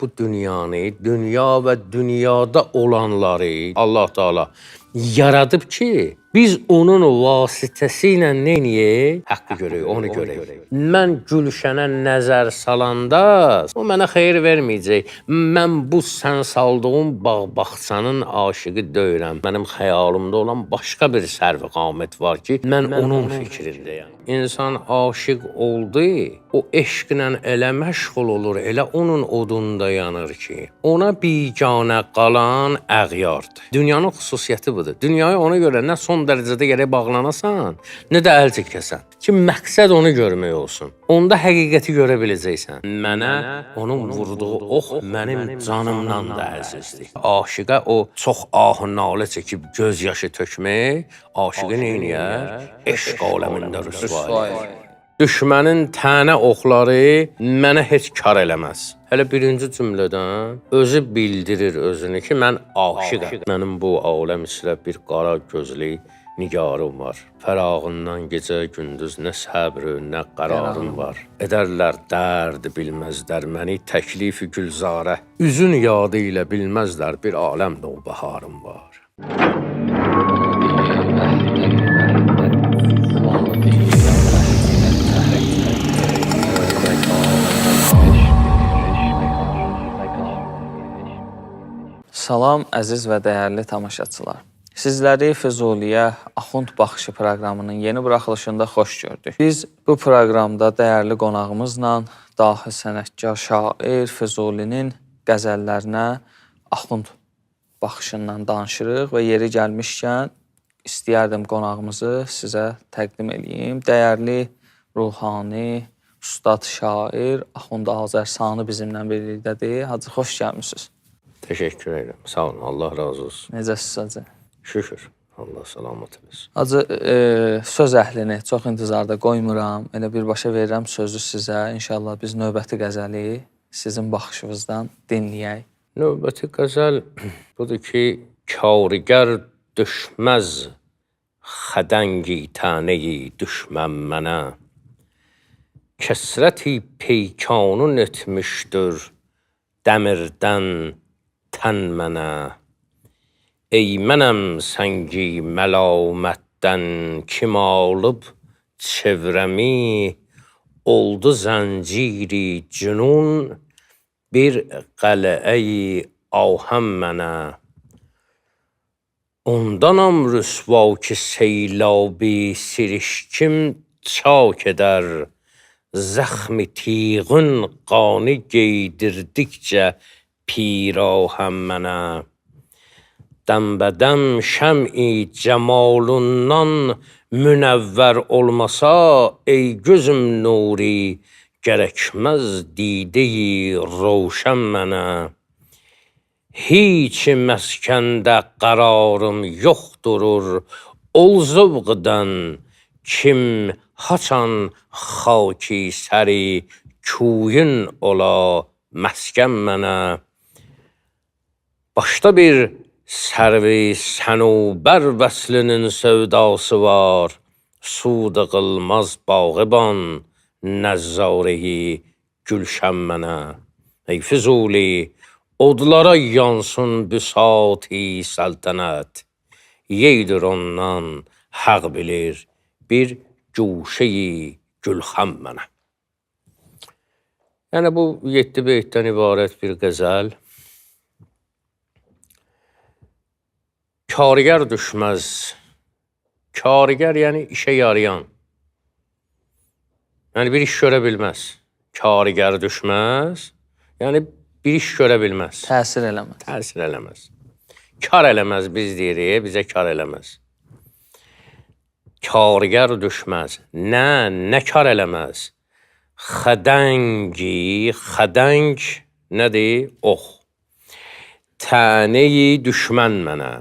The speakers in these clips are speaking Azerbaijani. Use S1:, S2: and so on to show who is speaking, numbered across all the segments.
S1: Bu dünyanı, dünya və dünyada olanları Allah Teala yaradıb ki, biz onun vasitəsilə nə eləyək? Haqqı görək, onu görək. Mən gülşənə nəzər salanda o mənə xeyir verməyəcək. Mən bu sən saldığın bağ-bağçanın aşiqi deyiləm. Mənim xəyalımda olan başqa bir sərv qamət var ki, mən onun fikrindəyəm. İnsan aşiq oldu, o eşqlə elə məşğul olur, elə onun odunda yanır ki, ona biganə qalan əğyardır. Dünyanın xüsusiyyəti budur. Dünyaya ona görə nə son dərəcədə gərək bağlanasan, nə də əl çəkəsən. Ki məqsəd onu görmək olsun. Onda həqiqəti görə biləcəksən. Mənə onun vurduğu ox mənim canımdan da əzizdir. Aşiqə o çox ah-ı nalə çəkib göz yaşı tökmək, aşiqi nə eləyər? Eşq aləmində rüsva eləyər. Düşmənin tənə oxları mənə heç kar eləməz. Hələ birinci cümlədən özü bildirir özünü ki, mən aşiqəm. Mənim bu aləm üzrə bir qara gözlü nigarım var. Fərağından gecə gündüz nə səbr, nə qərarım var. Edərlər dərd bilməzlər məni təklifi gülzarə. Üzün yadı ilə bilməzlər bir aləm növbəharım var.
S2: Salam əziz və dəyərli tamaşaçılar. Sizləri Füzuliyə Axund Baxışı proqramının yeni buraxılışında xoş gördük. Biz bu proqramda dəyərli qonağımızla dahi sənətkar, şair Füzulinin qəzəllərinə Axund baxışından danışırıq və yeri gəlmişkən istəyərdim qonağımızı sizə təqdim eləyim. Dəyərli ruhani, ustad şair Axund Azərsani bizimlə birlikdədir. Hacı, xoş gəlmisiniz.
S1: Təşəkkür edirəm. Sağ olun. Allah razı olsun.
S2: Necəsiniz hacı?
S1: Şükür. Allah salamat eləsin.
S2: Hacı, söz əhlini çox intizarda qoymuram. Elə birbaşa verirəm sözü sizə. İnşallah biz növbəti qəzəli sizin baxışınızdan dinləyək.
S1: Növbəti qəzəl budur ki, kargər düşməz xədəngi tənəyi düşmən mənə. Kəsrəti peykanun etmişdir dəmirdən tən mənə. Ey mənəm səngi məlamətdən kim alıb çevrəmi, oldu zənciri cünun bir qələyi ahəm mənə. Ondanam rüsva ki seylabi sirişkim çak edər, zəxmi tiğin qanı geydirdikcə pirahəm mənə. Dəmbədəm şəm'i cəmalından münəvvər olmasa, ey gözüm nuri, gərəkməz dideyi roşən mənə. Heç məskəndə qərarım yoxdurur, ol zövqdən kim haçan xaki səri kuyun ola məskən mənə. Başda bir sərvi sənubər vəslinin sevdası var. Sud qılmaz bağıban nəzzarəyi gülşən mənə. Ey Füzuli, odlara yansın büsati səltənət. Yeydir ondan həq bilir bir guşəyi gülxən mənə. Yəni bu 7 beytdən ibarət bir qəzəl. Kargər düşməz. Kargər yəni işə yarayan. Yəni bir iş görə bilməz. Kargər düşməz. Yəni bir iş görə bilməz.
S2: Təsir eləməz.
S1: Təsir eləməz. Kar eləməz biz deyirik, bizə kar eləməz. Kargər düşməz. Nə kar eləməz? Xədəngi, xədəng nədir? Ox. Tənəyi düşmən mənə.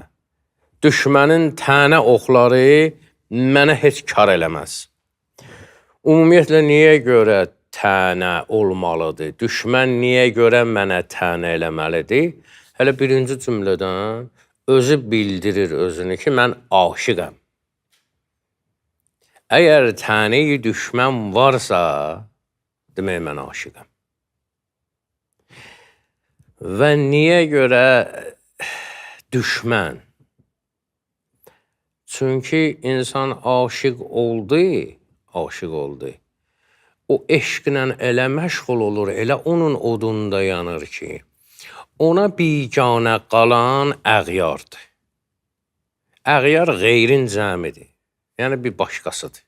S1: Düşmənin tənə oxları mənə heç kar eləməz. Ümumiyyətlə niyə görə tənə olmalıdır? Düşmən niyə görə mənə tənə eləməlidir? Hələ birinci cümlədən özü bildirir özünü ki, mən aşiqəm. Əgər tənəyi düşmən varsa, demək mən aşiqəm. Və niyə görə düşmən? Çünki insan aşiq oldu, aşiq oldu. O eşqlə elə məşğul olur, elə onun odunda yanır ki, ona biganə qalan əğyardır. Əğyar qeyrin cəmidir. Yəni bir başqasıdır.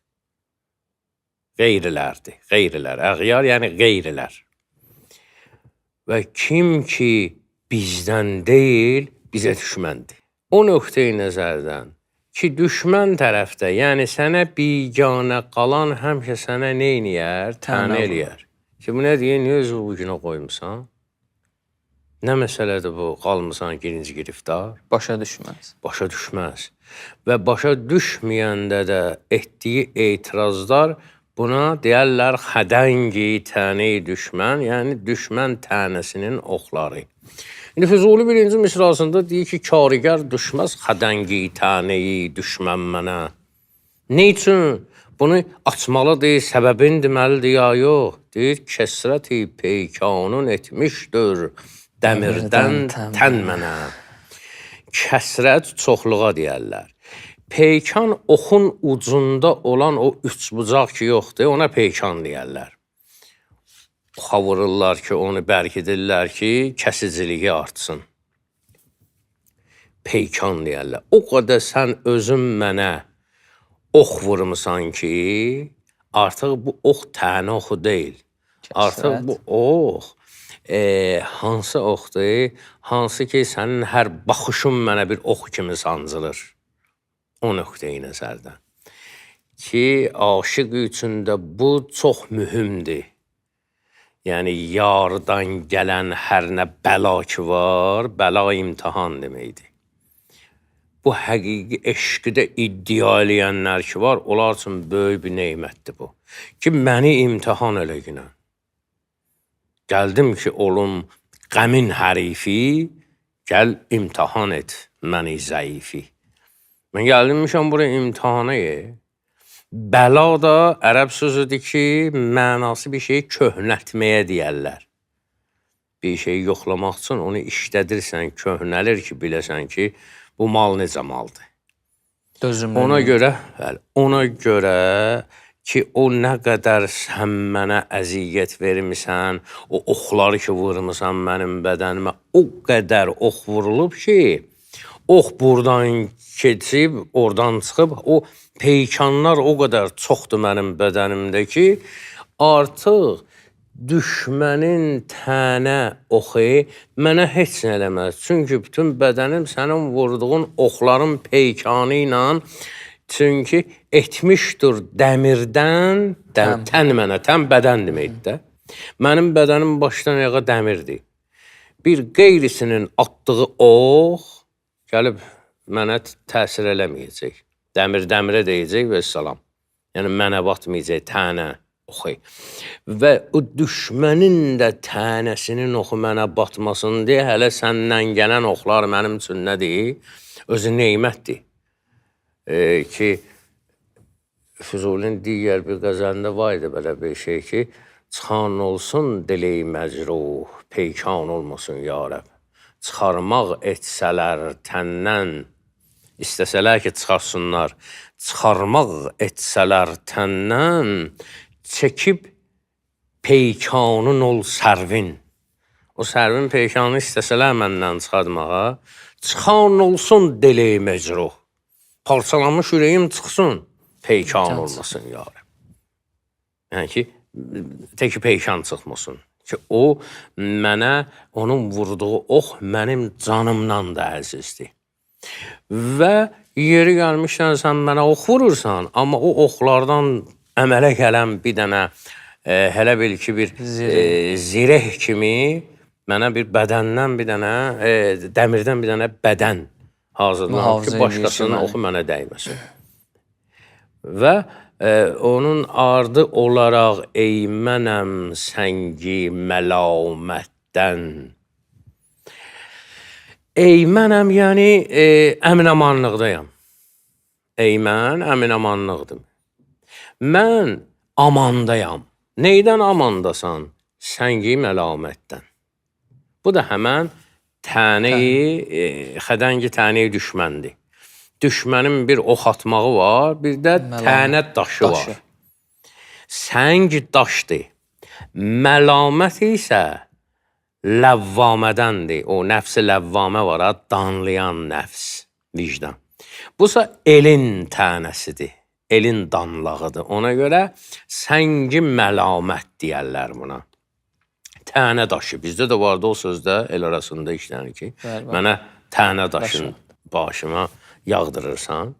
S1: Qeyrilərdir, qeyrilər. Əğyar yəni qeyrilər. Və kim ki bizdən deyil, bizə düşməndir. O nöqteyi nəzərdən ki, düşmən tərəfdə, yəni sənə biganə qalan həmişə sənə nə eləyər? Tənə eləyər. Ki, bu nə deyir? Niyə özü bu günə qoymusan? Nə məsələdir bu? Qalmısan girinci giriftar?
S2: Başa düşməz.
S1: Başa düşməz. Və başa düşməyəndə də etdiyi etirazlar buna deyərlər xədəngi təni düşmən, yəni düşmən tənəsinin oxları. İndi Füzuli birinci misrasında deyir ki, karigər düşməz xədəngi təneyi düşmən mənə. Nə üçün? Bunu açmalıdır, səbəbin deməlidir ya yox. Deyir, kəsrəti peykanun etmişdir dəmirdən tən mənə. Kəsrət çoxluğa deyərlər. Peykan oxun ucunda olan o üçbucaq ki yoxdur, ona peykan deyərlər. Oxa vururlar ki, onu bərkidirlər ki, kəsiciliyi artsın. Peykan deyərlər. O qədər sən özün mənə ox vurmusan ki, artıq bu ox tənə oxu deyil. Artıq bu ox hansı oxdur? Hansı ki, sənin hər baxışın mənə bir ox kimi sancılır. O nöqteyi nəzərdən. Ki, aşiq üçün də bu çox mühümdür. Yəni, yardan gələn hər nə bəla ki var, bəla imtahan deməkdir. Bu həqiqi eşqdə iddia eləyənlər ki var, onlar üçün böyük bir nemətdir bu. Ki, məni imtahan elə günə. Gəldim ki, olum qəmin hərifi, gəl imtahan et məni zəifi. Mən gəlmişəm buraya imtahana. Bəla da ərəb sözüdür ki, mənası bir şeyi köhnəltməyə deyərlər. Bir şeyi yoxlamaq üçün onu işlədirsən, köhnəlir ki, biləsən ki, bu mal necə maldır.
S2: Dözümlü.
S1: Ona görə, bəli, ona görə ki, o nə qədər sən mənə əziyyət vermisən, o oxları ki vurmusan mənim bədənimə, o qədər ox vurulub ki, ox buradan keçib, oradan çıxıb, o peykanlar o qədər çoxdur mənim bədənimdə ki, artıq düşmənin tənə oxu mənə heç nə eləməz. Çünki bütün bədənim sənin vurduğun oxların peykanı ilə, çünki etmişdir dəmirdən, tən mənə, tən bədən deməkdir də. Mənim bədənim başdan ayağa dəmirdir. Bir qeyrisinin atdığı ox gəlib mənə təsir eləməyəcək. Dəmir dəmirə deyəcək və salam. Yəni mənə batmayacaq tənə oxu. Və o düşmənin də tənəsinin oxu mənə batmasın deyə hələ səndən gələn oxlar mənim üçün nədir? Özü nemətdir. Ki Füzulinin digər bir qəzəlində var idi belə bir şey ki, çıxan olsun dili məcruh, peykan olmasın ya Rəbb. Çıxarmaq etsələr təndən, istəsələr ki, çıxarsınlar, çıxarmaq etsələr təndən, çəkib peykanın ol sərvin. O sərvin peykanını istəsələr məndən çıxartmağa, çıxan olsun dili mecruh. Parçalanmış ürəyim çıxsın, peykan olmasın ya Rəbb. Yəni ki, tək peykan çıxmasın. Ki, o mənə, onun vurduğu ox mənim canımdan da əzizdir. Və yeri gəlmişsən, sən mənə ox vurursan, amma o oxlardan əmələ gələn bir dənə, hələ bil ki, bir zireh kimi mənə bir bədəndən bir dənə, dəmirdən bir dənə bədən hazırlanıb ki, başqasının oxu mənə dəyməsin. Və onun ardı olaraq ey mənəm səngi məlamətdən. Ey mənəm, yəni əminamanlıqdayam. Ey mən əminamanlıqdım. Mən amandayam. Neydən amandasan? Səngi məlamətdən. Bu da həmən tənəyi, xədəngi tənəyi düşməndir. Düşmənin bir ox atmağı var, bir də tənə daşı var. Səng daşdır. Məlamət isə ləvvamədəndir. O nəfsi ləvvamə var ha, danlayan nəfs, vicdan. Busa elin tənəsidir. Elin danlağıdır. Ona görə səngi məlamət deyərlər buna. Tənə daşı. Bizdə də vardı o sözdə el arasında işlənir ki, bəli, mənə tənə daşın başıma yağdırırsan.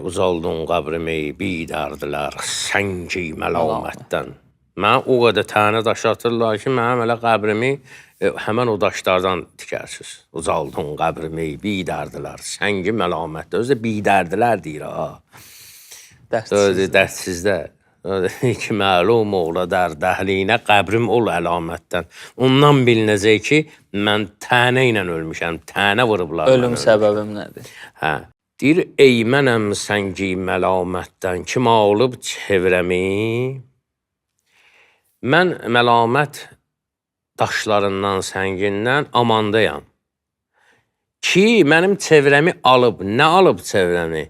S1: Uzaldın qəbrimi bidərdilər səngi məlamətdən. Mənə o qədər tənə daşı atırlar ki, mənim elə qəbrimi həmən o daşlardan tikərsiniz. Uzaldın qəbrimi bidərdilər səngi məlamətdə. Özü də bidərdilər deyir ha. Dərdsizdə. Dərdsizdə. Ki məlum ola dər dəhlinə qəbrim ol əlamətdən. Ondan bilinəcək ki, mən tənə ilə ölmüşəm, tənə vurublar.
S2: Ölüm səbəbim nədir?
S1: Hə. Deyir, ey mənəm səngi məlamətdən, kim alıb çevrəmi? Mən məlamət daşlarından, səngindən amandayam. Ki, mənim çevrəmi alıb, nə alıb çevrəmi?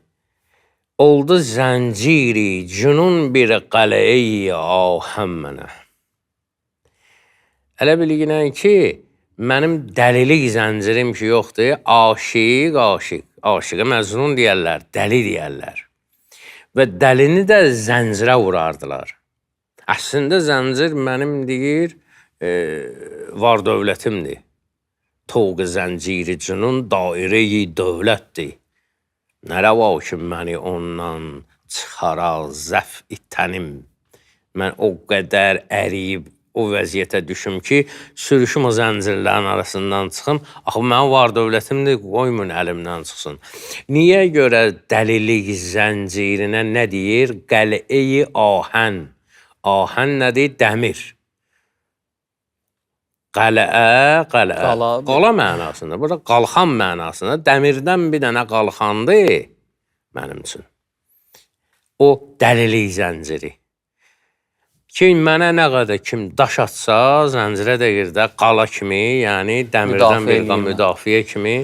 S1: Oldu zənciri, cünun bir qələyi ahəm mənə. Elə bilginən ki, mənim dəlilik zəncirim ki yoxdur, aşiq, aşiq. Aşiqə məcnun deyərlər, dəli deyərlər. Və dəlini də zəncirə vurardılar. Əslində zəncir mənim deyir, var dövlətimdir. Toğ zənciri cünun dairəyi dövlətdir. Nə rəva ki məni ondan çıxara zəf itənim. Mən o qədər əriyib o vəziyyətə düşüm ki, sürüşüm o zəncirlərin arasından çıxım. Axı mənim var dövlətimdir, qoymun əlimdən çıxsın. Niyə görə dəlilik zəncirinə nə deyir? Qələyi ahən. Ahən nədir? Dəmir. Qələə, qələə. Qala mənasında. Burada qalxan mənasında. Dəmirdən bir dənə qalxandı mənim üçün. O dəlilik zənciri. Ki, mənə nə qədər kim daş atsa, zəncirə deyir də qala kimi, yəni dəmirdən bir müdafiə kimi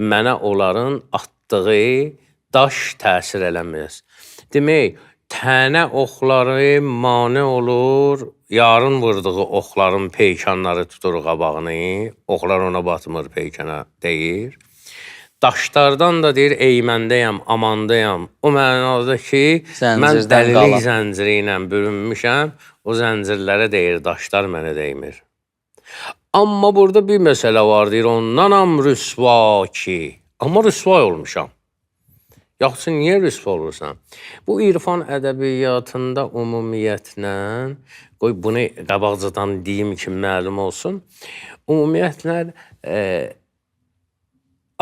S1: mənə onların atdığı daş təsir eləməz. Demək, tənə oxları mane olur, yarın vurduğu oxların peykanları tutur qabağını, oxlar ona batmır peykana deyir. Daşlardan da deyir, eyməndəyəm, amandayam. O mənada ki, mən dəlilik zənciri ilə bürünmüşəm, o zəncirlərə deyir, daşlar mənə dəymir. Amma burada bir məsələ var, deyir, ondanam rüsva ki, amma rüsva olmuşam. Yaxşı, niyə rüsva olursan? Bu irfan ədəbiyyatında ümumiyyətlə, qoy bunu qabaqcadan deyim ki, məlum olsun, ümumiyyətlə,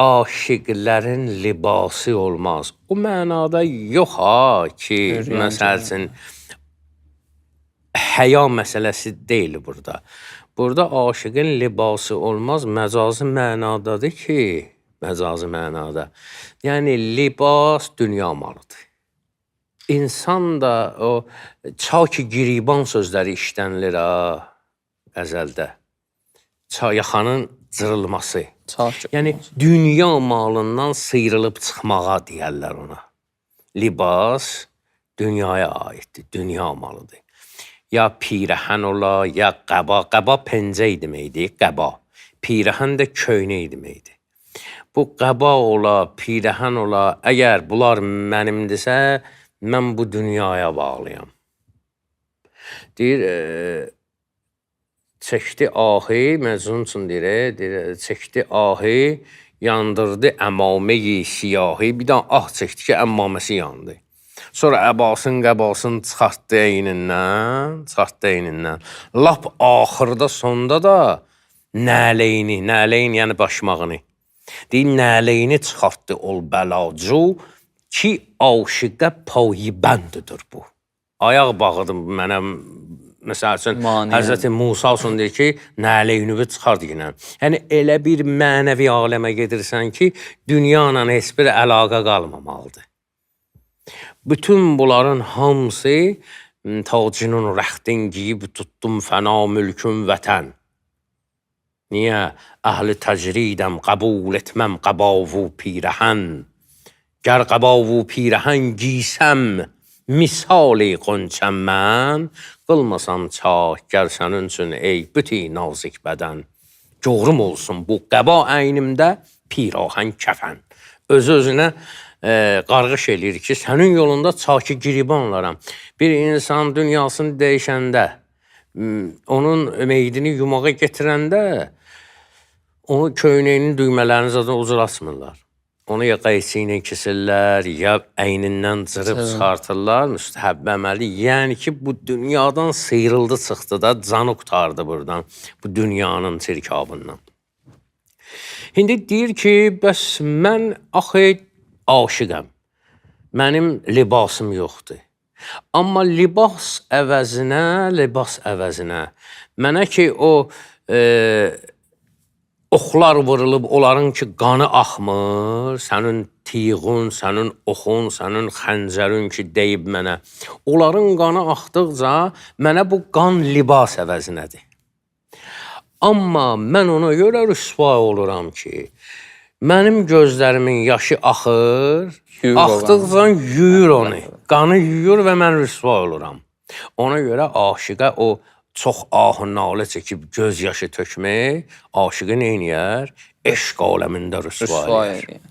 S1: aşiqlərin libası olmaz. O mənada yox ha ki, məsəl üçün, həya məsələsi deyil burada. Burada aşiqin libası olmaz məcazi mənadadır ki, məcazi mənada. Yəni, libas dünya malıdır. İnsan da o çaki giriban sözləri işlənilir ha qəzəldə. Yaxanın cırılması. Yəni, dünya malından sıyrılıb çıxmağa deyərlər ona. Libas dünyaya aiddir, dünya malıdır. Ya pirəhən ola, ya qəba. Qəba pencək deməkdir, qəba. Pirəhən də köynək deməkdir. Bu qəba ola, pirəhən ola, əgər bunlar mənimdirsə, mən bu dünyaya bağlıyam. Deyir, çəkdi ahi, Məcnun üçün deyir, çəkdi ahi, yandırdı əmaməyi siyahi, bir daha ah çəkdi ki, əmmaməsi yandı. Sonra əbasın, qəbasın çıxartdı eynindən, çıxartdı eynindən. Lap axırda, sonda da nəleyni, nələyn yəni başmağını. Deyir, nəleyni çıxartdı ol bəlacu ki, aşiqə payibəndidir bu. Ayaq bağıdır mənə, məsəl üçün, Həzrəti Musa olsun deyir ki, nəleyni çıxardı yenə. Yəni, elə bir mənəvi aləmə gedirsən ki, dünya ilə heç bir əlaqə qalmamalıdır. Bütün bunların hamısı tacının rəxtin giyib tutdum fəna mülkün vətən. Niyə? Əhli təcridəm, qəbul etməm qəbavu pirəhən. Gər qəbavu pirəhən giysəm, misali qonçəm mən, qılmasam çak, gər sənin üçün ey büti nazik bədən. Doğrum olsun bu qəba əynimdə pirahən kəfən. Özü-özünə qarğış eləyir ki, sənin yolunda çaki giribanlaram. Bir insan dünyasını dəyişəndə, onun meyidini yumağa getirəndə onu köynəyinin düymələrini zaten o cür açmırlar. Onu ya qayçı ilə kəsirlər, ya əynindən cırıb çıxartırlar, müstəhəbb əməli. Yəni ki, bu dünyadan sıyrıldı, çıxdı da, canı qurtardı buradan, bu dünyanın çirkabından. İndi deyir ki, bəs mən axı aşiqəm. Mənim libasım yoxdur. Amma libas əvəzinə mənə ki o oxlar vurulub, onların ki qanı axmır, sənin tiğun, sənin oxun, sənin xəncərin ki deyib mənə. Onların qanı axdıqca mənə bu qan libas əvəzinədir. Amma mən ona görə rüsva oluram ki, mənim gözlərimin yaşı axır, axdıqca yuyur onu. Qanı yuyur və mən rüsva oluram. Ona görə aşiqə o çox ah-ı nalə çəkib göz yaşı tökmək, aşiqi nə eləyər? Eşq aləmində rüsva eləyər.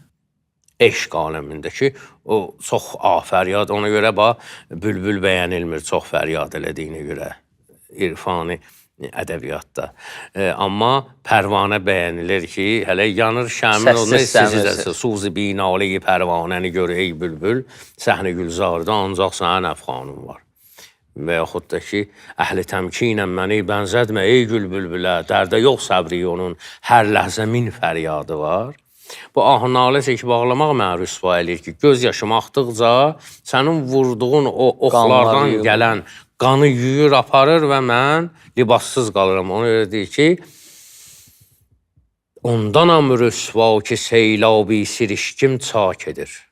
S1: Eşq aləmində ki, o çox ah fəryad, ona görə bax bülbül bəyənilmir çox fəryad elədiyinə görə irfani ədəbiyyatda. Amma pərvanə bəyənilir ki, hələ yanır şəmin o nə sizi suzi binali pərvanəni gör ey bülbül, səhnə gülzarda ancaq sənin əfxanın var. Və yaxud da ki, əhli təmkinlə məni bənzətmə ey gül bülbülə, dərdə yox səbri onun, hər ləhzə min fəryadı var. Bu ah-nalə çəkib ağlamaq mənə rüsva eləyir ki, göz yaşım axdıqca sənin vurduğun o oxlardan gələn qanı yuyur, aparır və mən libassız qalıram. Ona görə deyir ki, ondanam rüsva ki, seylabi sirişkim çak edir.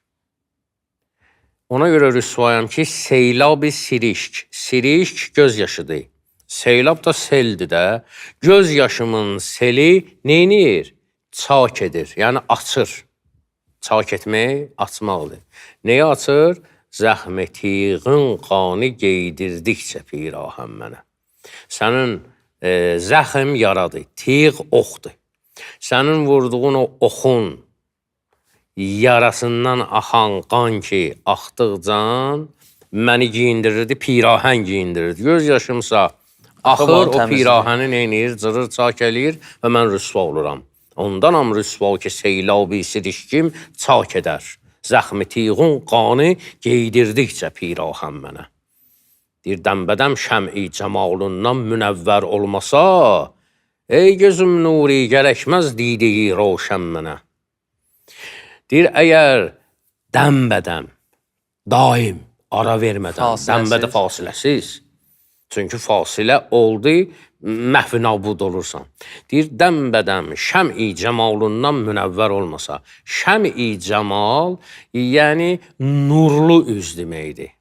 S1: Ona görə rüsvayam ki, seylabi sirişk. Sirişk göz yaşıdır. Seylab da seldir də. Göz yaşımın seli neynir? Çak edir, yəni açır. Çak etmək, açmaqdır. Nəyi açır? Zəhm-i tiğin qanı geydirdikcə pirahən mənə. Sənin zəhm yaradır, tiğ oxdur. Sənin vurduğun o oxun yarasından axan qan ki, axdıqca məni geyindirirdi, pirahən geyindirirdi. Göz yaşımsa axır, o pirahəni neynir, cırır, çak eləyir və mən rüsva oluram. Ondanam rüsva ki, seylabi sirişkim çak edər. Zəxmi tiğun qanı geydirdikcə pirahən mənə. Deyir, dəmbədəm şəm'i cəmalından münəvvər olmasa, ey gözüm nuri, gərəkməz dideyi roşən mənə. Deyir, əgər dəmbədəm, daim, ara vermədən, dəmbədə fasiləsiz. Çünki fasilə oldu, məhv nabud olursan. Deyir, dəmbədəm şəm'i cəmalından münəvvər olmasa, şəm'i cəmal, yəni nurlu üz deməkdir.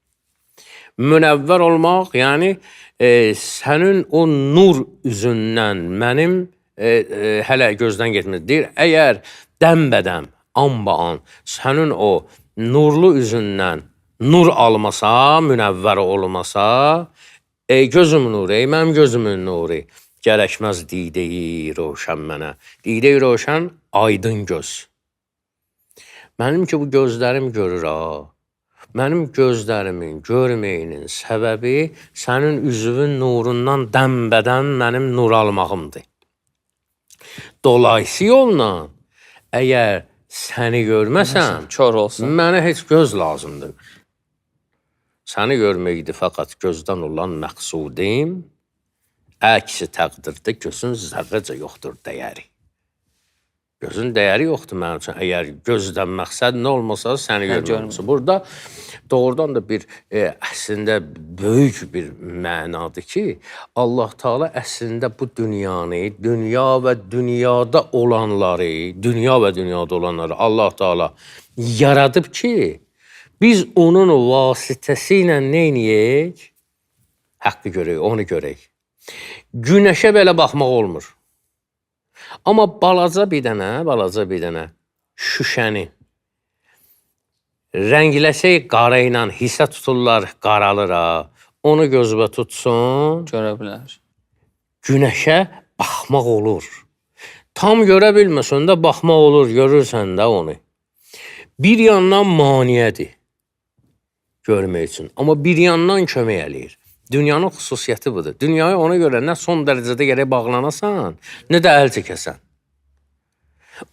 S1: Münəvvər olmaq, yəni sənin o nur üzündən mənim hələ gözdən getmir. Deyir, əgər dəmbədəm, anbaan sənin o nurlu üzündən nur almasa, münəvvər olmasa, ey gözüm nuru, ey mənim gözümün nuru, gərəkməz dideyi roşən mənə. Dideyi roşən, aydın göz. Mənim ki, bu gözlərim görür ha. Mənim gözlərimin görməyinin səbəbi sənin üzvün nurundan dəmbədən mənim nur almağımdır. Dolayısı yolla, əgər səni görməsəm,
S2: kor olsun,
S1: mənə heç göz lazımdır. Səni görməkdir fəqət gözdən olan məqsudim, əksi təqdirdə gözün zərrəcə yoxdur dəyəri. Gözün dəyəri yoxdur mənim üçün. Əgər gözdən məqsəd nə olmasa səni görmək olsa. Burada doğrudan da bir əslində böyük bir mənadır ki, Allah Taala əslində bu dünyanı, dünya və dünyada olanları, dünya və dünyada olanları Allah Taala yaradıb ki, biz onun vasitəsi ilə nə eləyək? Haqqı görək, onu görək. Günəşə belə baxmaq olmur. Amma balaca bir dənə şüşəni rəngləsək qara ilə hissə tuturlar, qaralır ha. Onu gözünə tutsun,
S2: görə bilər.
S1: Günəşə baxmaq olur. Tam görə bilməsən də baxmaq olur, görürsən də onu. Bir yandan maneədir görmək üçün, amma bir yandan kömək eləyir. Dünyanın xüsusiyyəti budur. Dünyaya ona görə nə son dərəcədə gərək bağlanasan, nə də əl çəkəsən.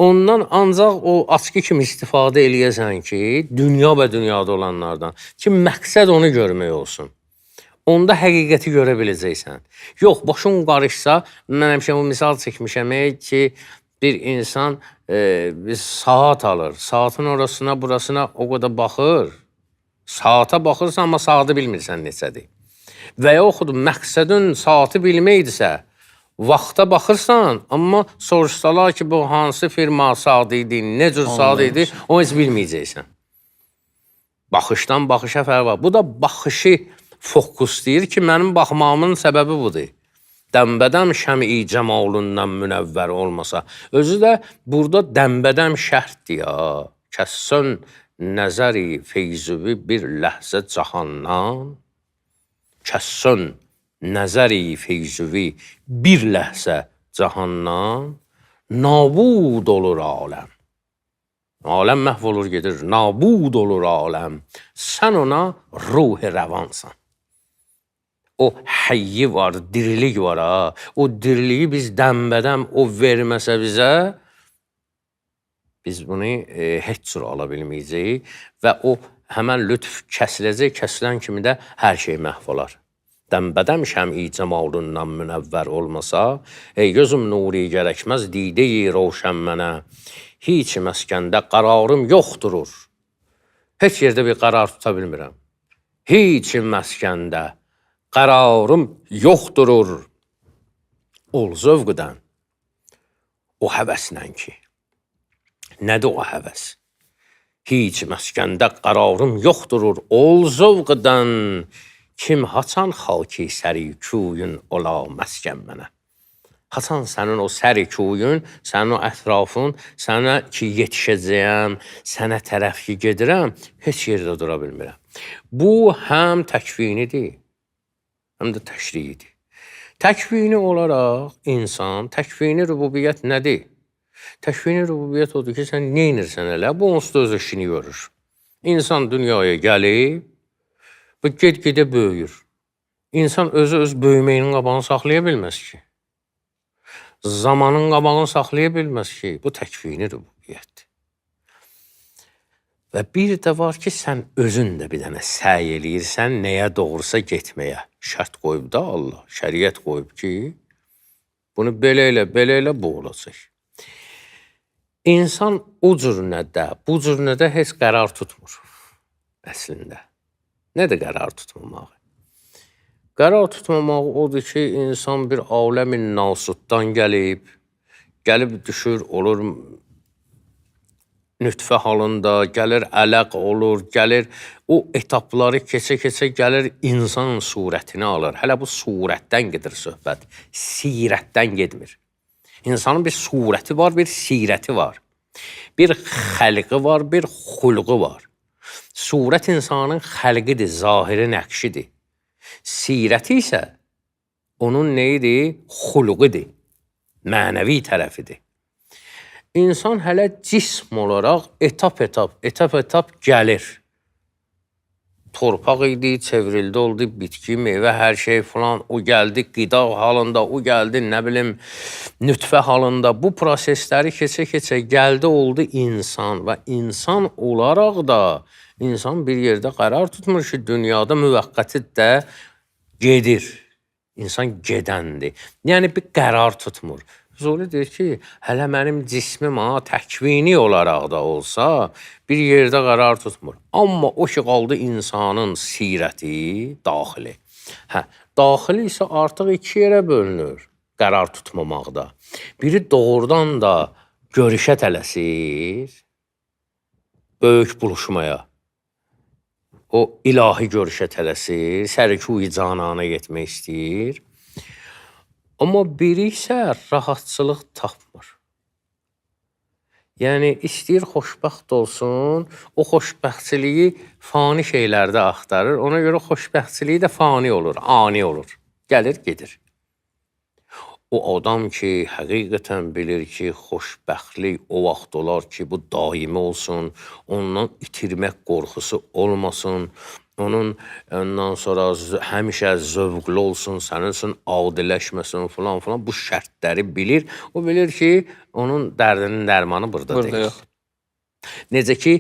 S1: Ondan ancaq o açqı kimi istifadə eləyəsən ki, dünya və dünyada olanlardan, ki, məqsəd onu görmək olsun. Onda həqiqəti görə biləcəksən. Yox, başın qarışsa, mən həmişə bu misal çəkmişəm ki, bir insan bir saat alır. Saatın orasına, burasına o qədər baxır. Saata baxırsan, amma saatı bilmirsən neçədir. Və yaxud məqsədin saatı bilməkdirsə, vaxta baxırsan, amma soruşsalar ki, bu hansı firma saatı idi, nə cür saat idi, onu heç bilməyəcəksən. Baxışdan baxışa fərq var. Bu da baxışı fokuslayır ki, mənim baxmağımın səbəbi budur. Dəmbədəm şəmi cəmalından münəvvər olmasa. Özü də burada dəmbədəm şərtdir ya. Kəssən nəzəri feyzüvi bir ləhzə cahandan. Kəssən nəzəri feyzüvi bir ləhzə cahandan nabud olur aləm. Aləm məhv olur gedir, nabud olur aləm. Sən ona ruh-i rəvansan. O həyyi var, dirilik var ha. O diriliyi biz dəmbədəm o verməsə bizə, biz bunu heç cür ala bilməyəcəyik və o həmən lütf kəsiləcək, kəsilən kimi də hər şey məhv olar. Dəmbədəm şəmi cəmalından münəvvər olmasa, ey gözüm nuri gərəkməz, dideyi roşən mənə. Heç məskəndə qərarım yoxdurur. Heç yerdə bir qərar tuta bilmirəm. Heç məskəndə qərarım yoxdurur. Ol zövqdən, o həvəslə ki. Nədir o həvəs? Heç məskəndə qərarım yoxdurur. Ol zövqdən, kim haçan xaki səri kuyun ola məskən mənə. Haçan sənin o səri kuyun, sənin o ətrafın, sənə ki yetişəcəyəm, sənə tərəf ki gedirəm, heç yerdə dura bilmirəm. Bu həm təkvinidir, həm də təşriidir. Təkvini olaraq insan, təkvini rübubiyyət nədir? Təkvini rübubiyyət odur ki, sən nə edirsən elə, bu onsuz da öz işini görür. İnsan dünyaya gəlib və get-gedə böyüyür. İnsan özü öz böyüməyinin qabağını saxlaya bilməz ki. Zamanın qabağını saxlaya bilməz ki. Bu təkvini rübubiyyətdir. Və bir də var ki, sən özün də bir dənə səy eləyirsən nəyə doğrusa getməyə. Şərt qoyub da Allah, şəriət qoyub ki, bunu belə elə, belə elə bu olacaq. İnsan o cür nədə, bu cür nədə heç qərar tutmur əslində. Nədir qərar tutmamağı? Qərar tutmamağı odur ki, insan bir aləmin nasutdan gəlib, gəlib düşür, olur nütfə halında, gəlir ələq olur, gəlir o etapları keçə-keçə gəlir insan surətini alır. Hələ bu surətdən gedir söhbət, sirətdən getmir. İnsanın bir surəti var, bir sirəti var. Bir xəlqi var, bir xulqu var. Surət insanın xəlqidir, zahiri nəqşidir. Sirəti isə onun nə idi? Xulqudur, mənəvi tərəfidir. İnsan hələ cism olaraq etap-etap, etap-etap gəlir. Torpaq idi, çevrildi, oldu, bitki, meyvə, hər şey filan. O gəldi qida halında, o gəldi, nə bilim, nütfə halında. Bu prosesləri keçə-keçə gəldi, oldu insan və insan olaraq da insan bir yerdə qərar tutmur ki, dünyada müvəqqəti də gedir. İnsan gedəndir. Yəni bir qərar tutmur. Füzuli deyir ki, hələ mənim cismim ha, təkvini olaraq da olsa bir yerdə qərar tutmur. Amma o ki qaldı insanın sirəti, daxili. Hə, daxili isə artıq iki yerə bölünür qərar tutmamaqda. Biri doğrudan da görüşə tələsir, böyük buluşmaya. O ilahi görüşə tələsir, sərkû-i canana getmək istəyir. Amma biri isə rahatçılıq tapmır. Yəni istəyir xoşbəxt olsun, o xoşbəxtçiliyi fani şeylərdə axtarır. Ona görə xoşbəxtçiliyi də fani olur, ani olur. Gəlir, gedir. O adam ki, həqiqətən bilir ki, xoşbəxtlik o vaxt olar ki, bu daimi olsun, ondan itirmək qorxusu olmasın, onun ondan sonra həmişə zövqlü olsun, sənin üçün adiləşməsin filan filan, bu şərtləri bilir. O bilir ki, onun dərdinin dərmanı burada deyil.
S2: Yox.
S1: Necə ki,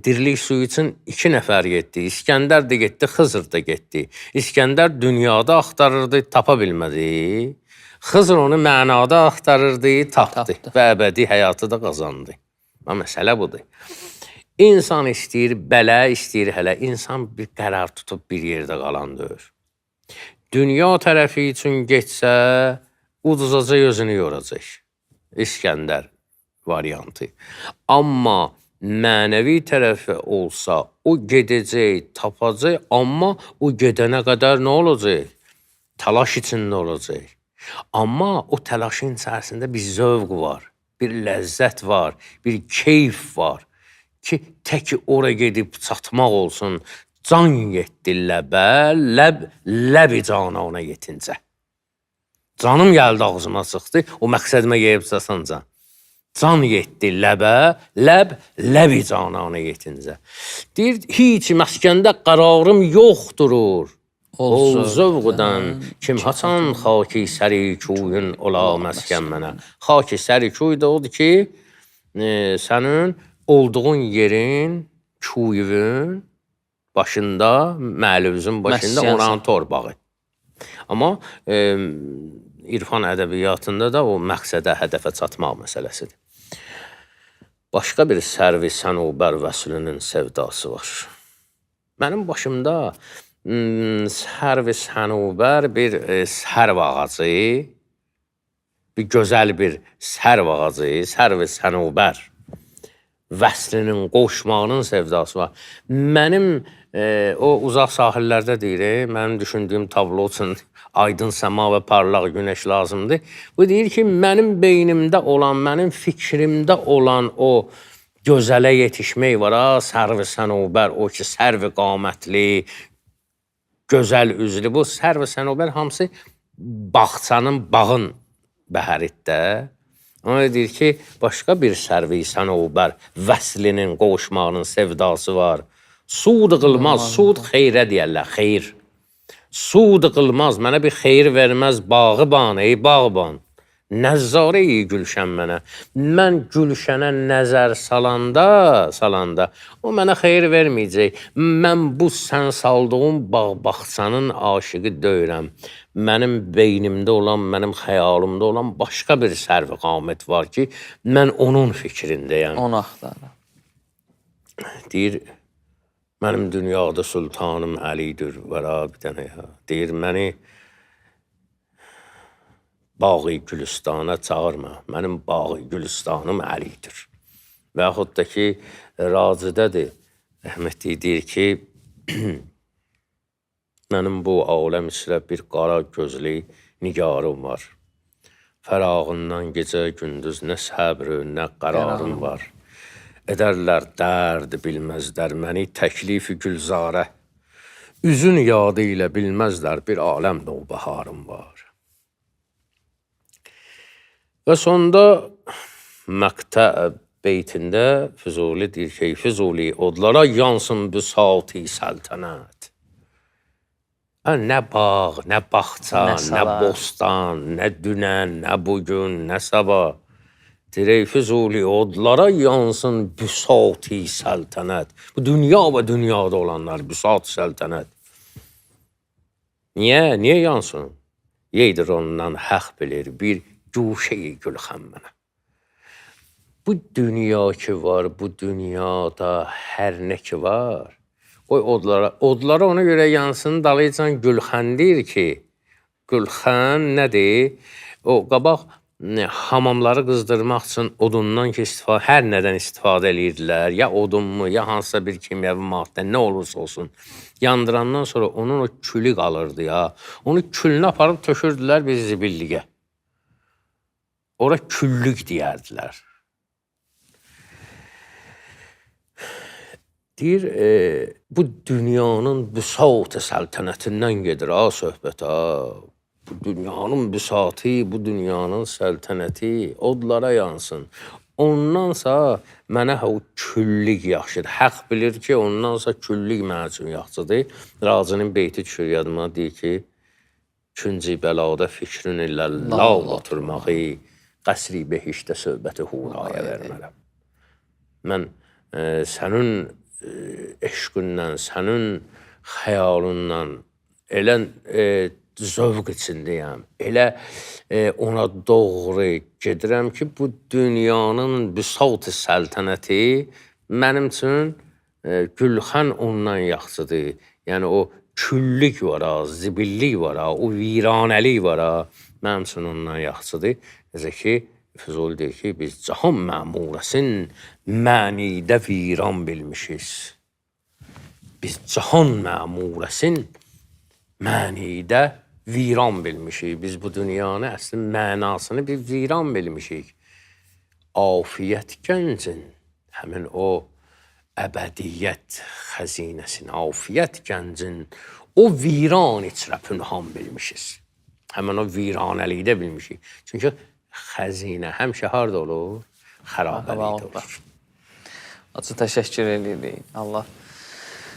S1: dirilik suyu üçün 2 nəfər getdi. İskəndər də getdi, Xızır da getdi. İskəndər dünyada axtarırdı, tapa bilmədi. Xızır onu mənada axtarırdı, tapdı və əbədi həyatı da qazandı. Amma məsələ budur. İnsan istəyir belə, istəyir hələ. İnsan bir qərar tutub bir yerdə qalan deyil. Dünya tərəfi üçün getsə, uduzacaq, özünü yoracaq. İskəndər variantı. Amma mənəvi tərəfi olsa, o gedəcək, tapacaq, amma o gedənə qədər nə olacaq? Təlaş içində olacaq. Amma o təlaşın içərisində bir zövq var, bir ləzzət var, bir keyf var ki, tək ora gedib çatmaq olsun. Can getdi ləbə, ləb, ləbi cana ona yetincə. Canım gəldi ağzıma çıxdı, o məqsədimə gedib çatanca. Can getdi ləbə, ləb, ləbi cana ona yetincə. Deyir, heç məskəndə qərarım yoxdurur. Ol zövqdən kim haçan xaki səri kuyun ola məskən mənə. Xaki səri kuy da odur ki, sənin olduğun yerin, kuyun başında, məlüzün başında oranın torbağı. Amma irfan ədəbiyyatında da o məqsədə, hədəfə çatmaq məsələsidir. Başqa bir sərvi sənubər vəslinin sevdası var. Mənim başımda sərvi sənubər bir sərv ağacı, bir gözəl bir sərv ağacı, sərvi sənubər vəslinin, qoşmağının sevdası var. Mənim o uzaq sahillərdə deyir, mənim düşündüyüm tablo üçün aydın səma və parlaq günəş lazımdır. Bu deyir ki, mənim beynimdə olan, mənim fikrimdə olan o gözələ yetişmək var, ha, sərvi sənubər, o ki, sərvi qamətli, gözəl üzlü. Bu sərvi sənubər hamısı bağçanın, bağın bəhəritdə. Ona deyir ki, başqa bir sərvi sənubər vəslinin, qovuşmağının sevdası var. Sud qılmaz, sud xeyrə deyərlər, xeyir. Sud qılmaz, mənə bir xeyir verməz bağıban, ey bağban. Nəzzarə-i gülşən mənə. Mən gülşənə nəzər salanda, o mənə xeyir verməyəcək. Mən bu sən saldığım bağ-bağçanın aşiqi deyirəm. Mənim beynimdə olan, mənim xəyalımda olan başqa bir sərv-i qamət var ki, mən onun fikrindəyəm.
S2: Onu axtarıram.
S1: Deyir, mənim dünyada sultanım Əlidir, vəra bir dənə ya. Deyir, məni Bağı Gülüstana çağırma, mənim Bağı Gülüstanım Əlidir. Və yaxud da ki, Racidədir, rəhmətli deyir ki, mənim bu aləm üzrə bir qara gözlü nigarım var. Fərağından gecə gündüz nə səbr, nə qərarım var. Edərlər dərd bilməzlər məni təklifi gülzarə. Üzün yadı ilə bilməzlər bir aləm novbaharım var. Və sonda məqtə beytində Füzuli deyir ki, Füzuli odlara yansın büsati səltənət. Nə bağ, nə bağça, nə bostan, nə dünən, nə bugün, nə sabah. Deyir, ey Füzuli, odlara yansın büsati səltənət. Bu dünya və dünyada olanlar büsat səltənət. Niyə? Niyə yansın? Yeydir ondan həq bilir bir guşəyi gülxən mənə. Bu dünya ki var, bu dünyada hər nə ki var, qoy odlara, odlara ona görə yansın, dalıcan gülxən deyir ki, gülxən nədir? O qabaq hamamları qızdırmaq üçün odundan ki, hər nədən istifadə eləyirdilər, ya odunmu, ya hansısa bir kimyəvi maddə, nə olursa olsun. Yandırandan sonra onun o külü qalırdı ya. Onu külünü aparıb tökürdülər bir zibilliyə. Ora küllük deyərdilər. Deyir, bu dünyanın büsat səltənətindən gedir ha söhbət ha. Bu dünyanın büsatı, bu dünyanın səltənəti odlara yansın. Ondansa mənə o küllük yaxşıdır. Haqq bilir ki, ondansa küllük mənim üçün yaxşıdır. Racinin beyti düşür yadıma, deyir ki, Künci bəlada fikrin illallah oturmağı, qəsri behişdə söhbəti huraya vermərəm. Mən sənin eşqindən, sənin xəyalından elə zövq içindəyəm. Elə ona doğru gedirəm ki, bu dünyanın büsat səltənəti mənim üçün gülxən ondan yaxşıdır. Yəni o küllük var ha, zibillik var ha, o viranəlik var ha, mənim üçün ondan yaxşıdır. Necə ki, Füzuli deyir ki, biz cahan məmurəsin mənidə viran bilmişiz. Biz cahan məmurəsin mənidə viran bilmişik. Biz bu dünyanı əslin mənasını bir viran bilmişik. Afiyyət gəncin, həmin o əbədiyyət xəzinəsini, afiyyət gəncin o viran içrə pünhan bilmişiz. Həmin o viranəlikdə bilmişik. Çünki xəzinə həmişə harda olur? Xarabəlikdə olur.
S2: Hacı, təşəkkür edirik. Allah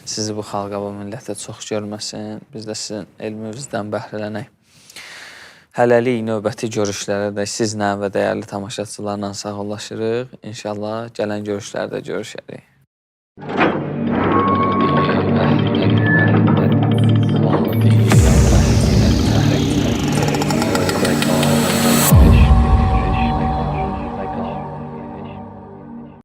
S2: sizi bu xalqa, bu millətə çox görməsin. Biz də sizin elminizdən bəhrələnək. Hələlik növbəti görüşlərə də sizlə və dəyərli tamaşaçılarla sağollaşırıq. İnşallah gələn görüşlərdə görüşərik.